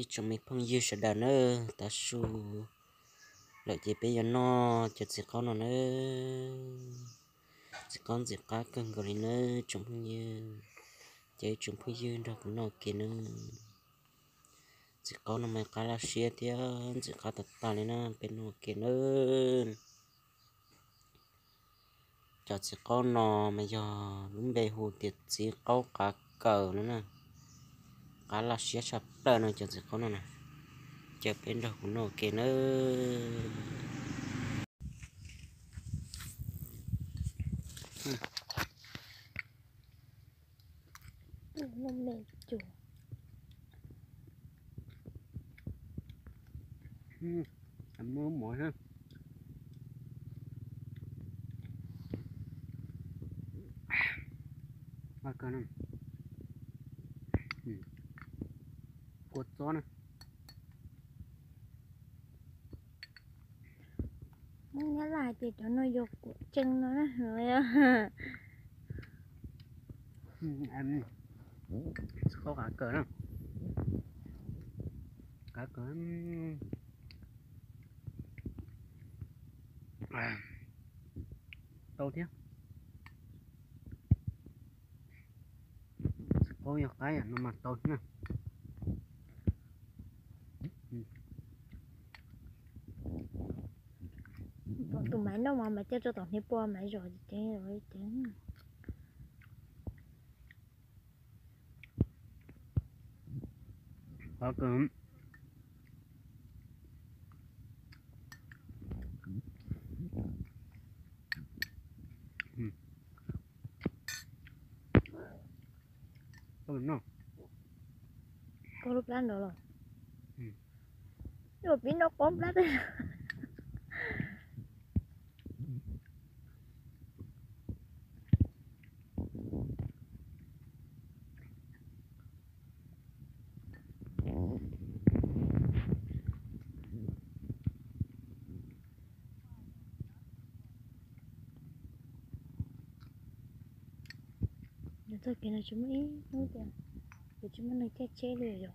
Ib tsoom me phooj ywg sawv daws nawb, tav su lawm ces peb yuav noj cov txiv qaub no nawb. Txiv qaub ntxim qab kawg nkaus li nawb tsoom phooj ywg. Ces ib tsoom phooj ywg nrog kuv noj ua ke nawb. Txiv qaub no mas qab laj siab thiab ntxim qab tag tag li na, peb noj ua ke nawb. Cov txiv qaub no mas yog lub npe hu tias txiv qaub qav kaws no na. Qab laj siab tshaj plaws no cov txiv qaub no na. Ces peb nrog kuv noj ua ke nawb. Muab mov xwb. Kua txob na. Nyab Laj hais tias cov no yog kuam tsees no na. Txiv qaub qav kaws na. Qav kaws tau thiab. Txiv qaub yog qab yam no mas tau thiab na. Tus maiv noj mas maiv coj tso tom hniav pua maiv zom ceev ceev. Qhov kawg. Koj lub plab ntawd los? Yuav pib noj qob plab twg? Txoj kev no tsis muaj ib hnub tias, kuv tsis muaj neeg caij tsheb li yom.